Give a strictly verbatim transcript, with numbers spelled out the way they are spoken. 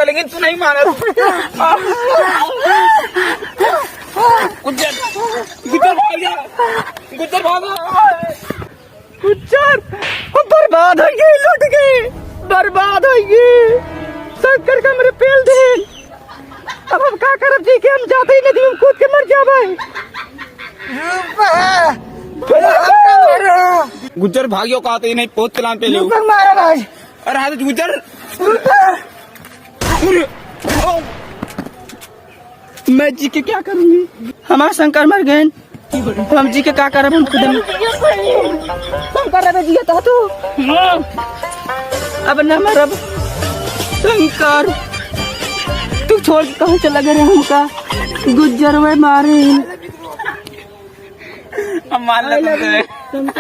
लेकिन तू नहीं माना। गुज्जर, गुज्जर भाग जा, गुज्जर भाग जा। गुज्जर, हम बर्बाद होइ गए, लुट गए, बर्बाद होइ गए। शंकर का हमरे पेल देन। अब हम का करब जी के, हम जाते ही नदी में कूद के मर जाबे। गुज्जर भागियो का आते ही नहीं, बहुत चलान पे ले। मारा भाई। अरे हाँ तो गुज्जर। अरे, ओ। मैं जी के क्या करूँगी? हमार शंकर मर गए। हम जी के का करब, हम खुद में। शंकर रहे जिया तो तू। अब न मरब। शंकर, तू छोड़ के कहूँ चला गए रे हमका। गुज्जर वे मारे। हम मार लेते हैं। शंकर,